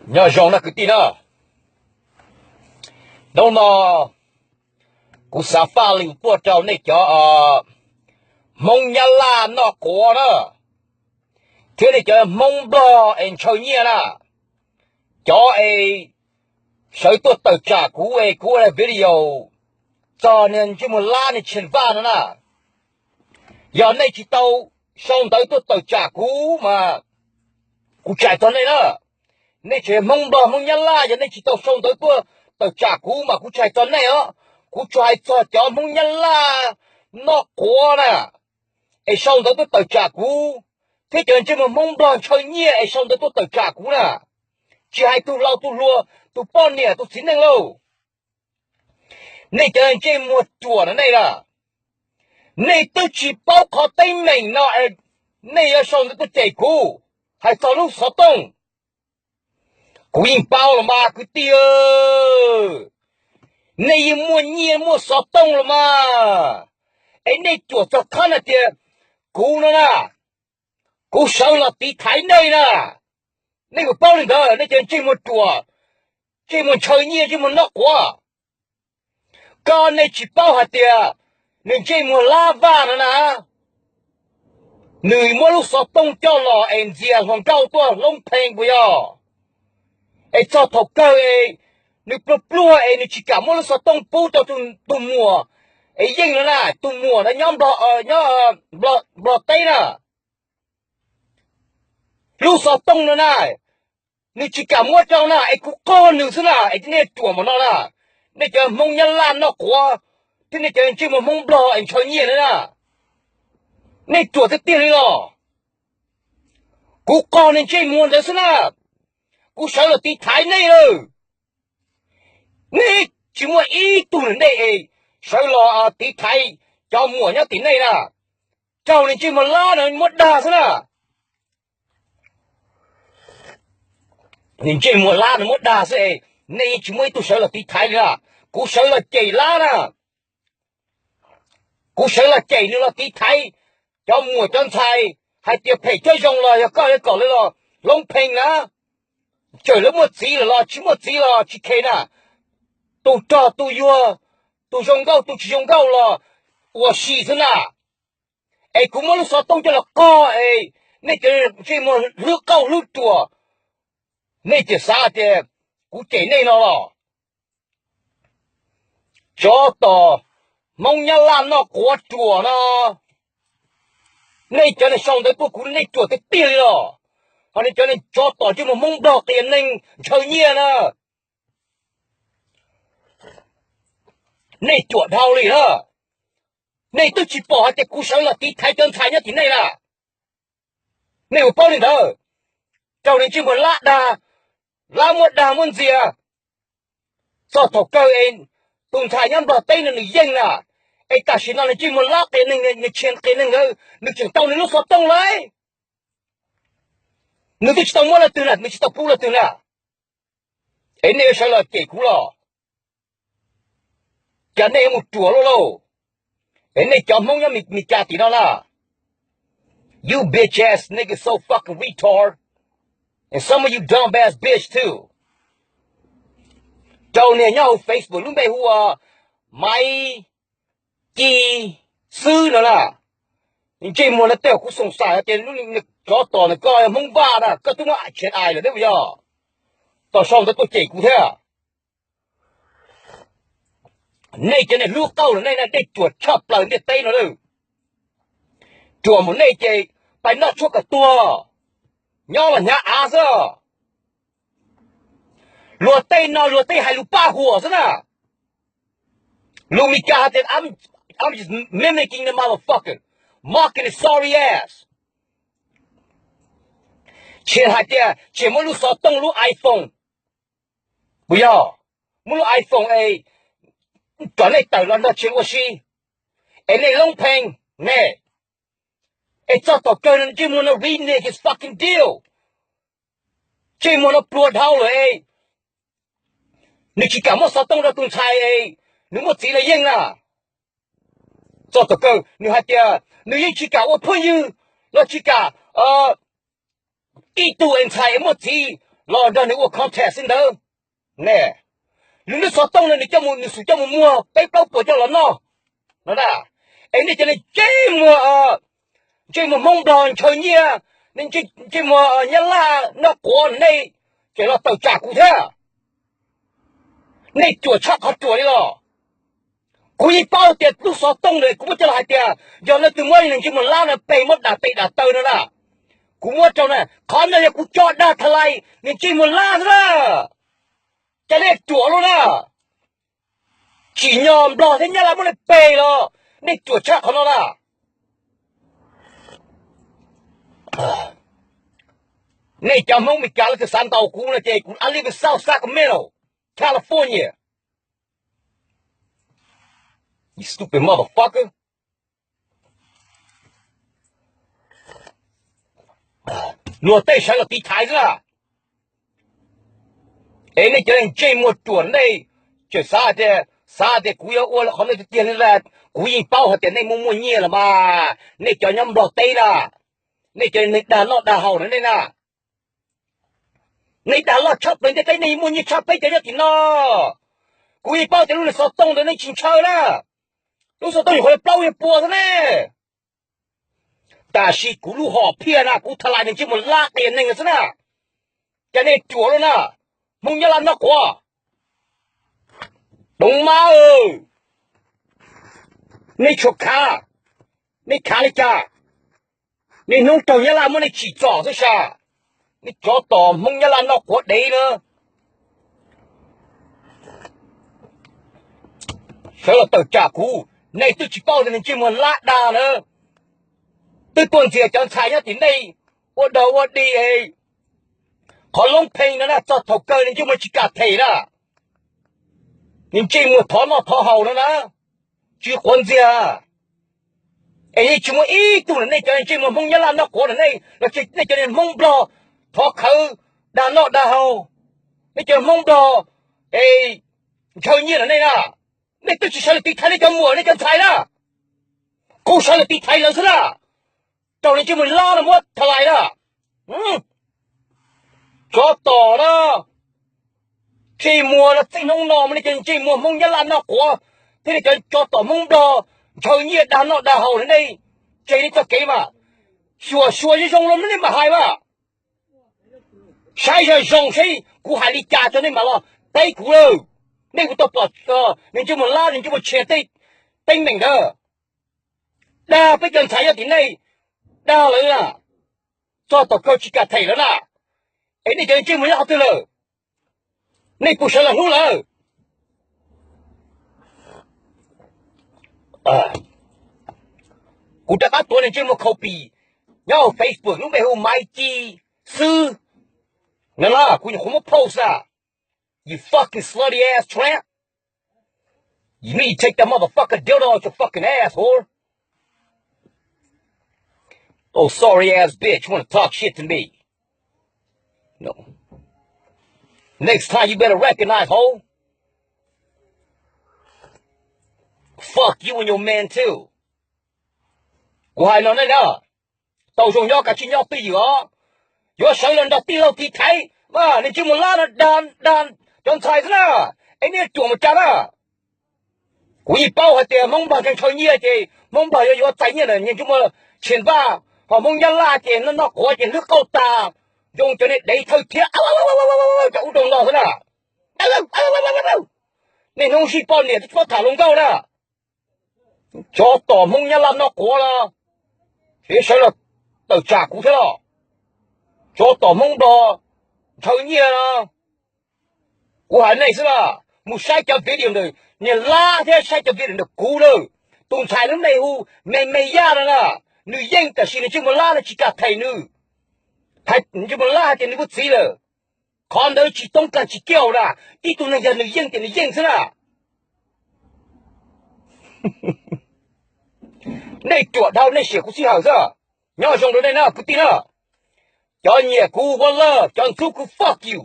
Nyob zoo na kwv tij na, hnub no kuv xav faj lus tuaj rau nej cov Hmoob Nyab Laj noj quav na, thiab nej cov Hmoob Nplog es ntshaw nyiaj na, cov es sawv tuaj tawm tsam kuv es kuv ua video txog niag ntsej muag lab niag Tsheej Vaj no na. Yog nej tsis tau sau ntawv tuaj tawm tsam kuv mas kuv tsis hais txog nej na. Nej tseem Hmoob Nplog Hmoob Nyab Laj, yog nej tsis tau sau ntawv tuaj tawm tsam kuv mas kuv tsis hais txog nej os. Kuv tsuas hais txog cov Hmoob Nyab Laj noj quav na, es sau ntawv tuaj tawm tsam kuv, thiab cov ntsej muag Hmoob Nplog ntshaw nyiaj es sau ntawv tuaj tawm tsam kuv na. Tsis hais tus laus tus hluas, tus poj niam tus txiv neej lauj. Nej cov ntsej muag ruam no nej na, nej twb tsis paub qhov teeb meem no, nej yuav sau ntawv tuaj cem kuv hais txog lub xov tooj. Kuv yeej paub los mas kwv tij, nej yeej muaj nyiaj muaj xov tooj los mas, es nej ruam txog qhov hais tias kuv no na, kuv sawv los tiv thaiv nej na. Nej puas paub li ntawd, nej cov ntsej muag ruam, ntsej muag ntshaw nyiaj, ntsej muag noj quav. Koj nej tsis paub hais tias nws ntsej muag Lab Vaj no na, nws muab lub xov tooj coj los es ntxias hluas nkauj tuaj Hloov Pheej puas yog? Es txog thaum kawg es nws pluag pluag es nws tsis kam muab lub xov tooj pub rau tus muam es Yeej no na, tus muam no nyob Nplog teb na. Lub xov tooj no na, nws tsis kam muab rau na, es kuv qog nws xwb na, es nej ruam npaum no na. Nej cov Hmoob Nyab Laj noj quav, thiab nej cov ntsej muag Hmoob Nplog es ntshaw nyiaj na, nej ruam tiag tiag li los. Kuv qog nws ntsej muag ntawd xwb na, kuv sawv los tiv thaiv nej lawm. Nej tsis muaj ib tug nws nej es sawv los tiv thaiv cov muam nyob tim nej na. Raug nws ntsej muag Lab no muab dag xwb na. Nws ntsej muag Lab no muab dag xwb es nej yeej tsis muaj ib tug sawv los tiv thaiv li na. Kuv sawv los cem Lab na. Kuv sawv los cem nws los tiv thaiv cov muam cov ntxhais, hais tias phem cov zoo los yog koj yuav kom lawv los Hloov Pheej na. Txawm lawv muaj txiv lawm los tsis muaj txiv los tsis khe na. Tus rog tus yuag, tus zoo nkauj tus tsis zoo nkauj los ua si xwb na. Es kuv muab lub xov tooj coj los qog es nej cov ntsej muag hlwb qauj hlwb ruam, nej tseem xav tias kuv cem nej no los. Tsov tom Hmoob Nyab Laj noj quav ruam no, nej cov neeg sau ntawv tuaj kuv nej ruam tiag tiag li los. Ho nej cov neeg tsov tom ntsej muag Hmoob Nplog qias neeg ntshaw nyiaj na, nej ruam dhau li na. Nej twb tsis pom hais tias kuv sawv los tiv thaiv cov ntxhais nyob tim nej na. Nej puas paub li ntawd? Raug nws ntsej muag Lab dag, Lab muab dag muab ntxias. Txog thaum kawg es tus ntxhais nyob Nplog teb no nws Yeej na, es tam sim no nws ntsej muag Lab qias neeg, nws tshiab qias neeg ntawd nws tseem tau nws lub xov tooj lawm. Nws twb tsis tau muab leej twg na, nws tsis tau pub leej twg na. Es nej yuav sawv los cem kuv los? Cas nej yuav mus ruam luaj lauj? Es nej cov Hmoob nyob Mes Kas tim no na, you bitch ass nigga, so fucking retard, and some of you dumb ass bitch too. Rau niag nyob hauv Facebook lub npe hu ua Maiv Ci Xwb no na, ntsej muag no tej zaum kuv xoom xais hais tias lub tsov tom no koj yog Hmoob Vaj na, koj twb muab tshiav ais lawm thiab puas yog? Tom sau ntawv tuaj cem kuv thiab. Nej cov neeg hlub qauj lawm nej na, nej ruam tshaj plaws ntiaj teb no lawm. Ruam mus nej ces pais noj tshuaj kom tuag, nyob los hnyav av xwb. Luag tej no luag tej hais lus paj huam xwb na. Lus Mis Kas hais tias I'm just mimicking the motherfucker, mocking the sorry ass. Tsis hais tias tsis muab lub xov tooj lub iPhone, puas yog? Muab lub iPhone es kom nej tawm los nrog tsev ua si, es nej Loob Pheej ne, es txog tom kawg ntsej muag no renege his fucking deal. Ntsej muag no pluag dhau lawm es nws tsis kam muab xov tooj rau tus ntxhais es nws muaj txiv los yeej na. Txog tom kawg nws hais tias nws yeej tsis kam ua phooj ywg los tsis kam ib tug es ntxhais es muaj txiv los nrog nws ua contest xwb ntawd. Ne, lub lub xov tooj no nws coj mus, nws xub coj mus muag peb plaub puas coj los noj no na. Es nej cov neeg ntsej muag, ntsej muag Hmoob Nplog ntshaw nyiaj, nej ntsej muag Nyab Laj noj quav nej, ces los tawm tsam kuv thiab. Nej ruam tshaj qhov ruam li los. Kuv yeej paub tias lub xov tooj ntawd kuv muab coj los hais tias yog leej twg muab nws ntsej muag lab no peg muab dam tes dam taw no na, kuv muab rau na, qhov no yog kuv cov dag tha lais nws ntsej muag lab xwb na. Cas nej ruam luaj na. Tsim nyog Nplog thiab Nyab Laj muab nej peg los nej ruam tshaj qhov no na. Nej cov Hmoob Meskas leej twg xav ntaus kuv no ces kuv, I live in South Sacramento, California. You stupid motherfucker. Luag tej sawv los tiv thaiv xwb na. Es nej cov ntsej muag ruam nej tseem xav tias, xav tias kuv yuav ua qhov no tiag tiag li. Kuv yeej paub hais tias nej muaj muaj nyiaj los mas, nej cov nyob Nplog teb na, nej cov neeg dag noj dag haus na nej na. Nej dag loj tshaj plaws ntiaj teb, nej muaj nyiaj tshaj peb cov nyob tim no. Kuv yeej paub tias lub xov tooj ntawd nej tsis ntshaw na. Lub xov tooj nyuam qhuav plaub yog pua xwb ne. Tab sis kuv lub hom phiaj na kuv tha lais nws ntsej muag lab qias neeg xwb na. Cas nej ruam luaj na, Hmoob Nyab Laj noj quav. Doov mab, nej tshuav khav, nej khav li cas? Nej hnub raug Nyab Laj muab nej tsim txom xwb sas. Nej tsov tom Hmoob Nyab Laj noj quav dev na. Sawv los tawm tsam kuv, nej twb tsis paub tias nws ntsej muag lab dag na. Twb tuaj ntxias cov ntxhais nyob tim nej ua dog ua dig, qhov loob pheej no na, txog thaum kawg nws ntsej muag tsis kam them na. Nws ntsej muag thov noj thov haus no na, tsis quav ntxiag. Es yeej tsis muaj ib tug na nej cov ntsej muag Hmoob Nyab Laj noj quav na nej los, nej cov Hmoob Nplog thov khawv dag noj dag haus, nej cov Hmoob Nplog es ntshaw nyiaj na nej na. Nej twb tsis sawv los tiv thaiv nej cov muam nej cov ntxhais na, kuv sawv los tiv thaiv lawv xwb na. Raug nws ntsej muag lab no muab tha lais na. Tsov tom na, ntsej muag no txij hnub no mas nej cov ntsej muag Hmoob Nyab Laj noj quav thiab nej cov tsov tom Hmoob Nplog ntshaw nyiaj dag noj dag haus na nej, tseg nej txoj kev mas. Xyuam xyuas zoo zoo los nej mam hais mas. Saib zoo zoo seb kuv hais li cas rau nej mam los teb kuv lawm. Nej kuv tau pom nws ntsej muag lab, nws ntsej muag tshiab tej teeb meem ntawd. Dag peb cov ntxhais nyob tim nej, dag lawv na, txog tom kawg tsis kam them lawv na. Es nej cov ntsej muag nyob qhov twg lawm? Nej puas sawv los hlub lawv? Kuv rov qab tuav nws ntsej muag copy nyob hauv Facebook lub npe hu Maiv Ci xwb. No na, kuv nyuam qhuav muab post a. You fucking slutty ass tramp. You need to take that motherfucker dildo out your fucking ass, whore. Oh, sorry ass bitch wanna talk shit to me. No. Next time you better recognize, hoe. Fuck you and your man too. Kuv hais no nej na, tau zoo nyob kav tsij nyob twj ywm os. Yuav sawv los nrog tij laug tiv thaiv mas nws ntsej muag lab no dag, dag cov ntxhais xwb na. Es nej ruam mus cas na. Kuv yeej paub hais tias Hmoob Nplog ntshaw nyiaj ces Hmoob Nplog yuav yuav txais nyiaj na, nws ntsej muag tshiab npaj, ho Hmoob Nyab Laj ces noj noj quav ces hlwb qauj tas, zoo cov niag dev thawj thiab. Cov ub rau no xwb na. Nej hnub zij poj niam twb tsis paub tham hluas nkauj na. Tsov tom Hmoob Nyab Laj noj quav los, sawv los tawm tsam kuv thiab los. Tsov tom Hmoob Nplog ntshaw nyiaj no. Kuv hais nej xwb na, mus saib cov video ntawm niag lab thiab saib cov video ntawm kuv lawm. Tus ntxhais lub npe hu Me Me Yaj no na, nws yeej tab sis nws ntsej muag lab no tsis kam them nws. Ntsej muag lab hais tias nws muaj txiv lawm. Qhov ntawd tsis toob kas tsis kiaj na, ib tug neeg yog nws yeej tias nws yeej xwb na. Nej ruam dhau nej siam kuv sij hawm xwb. Nyob zoo rau nej na kwv tij na. Cov nyiam kuv ua lawm, cov ntxub kuv fuck you.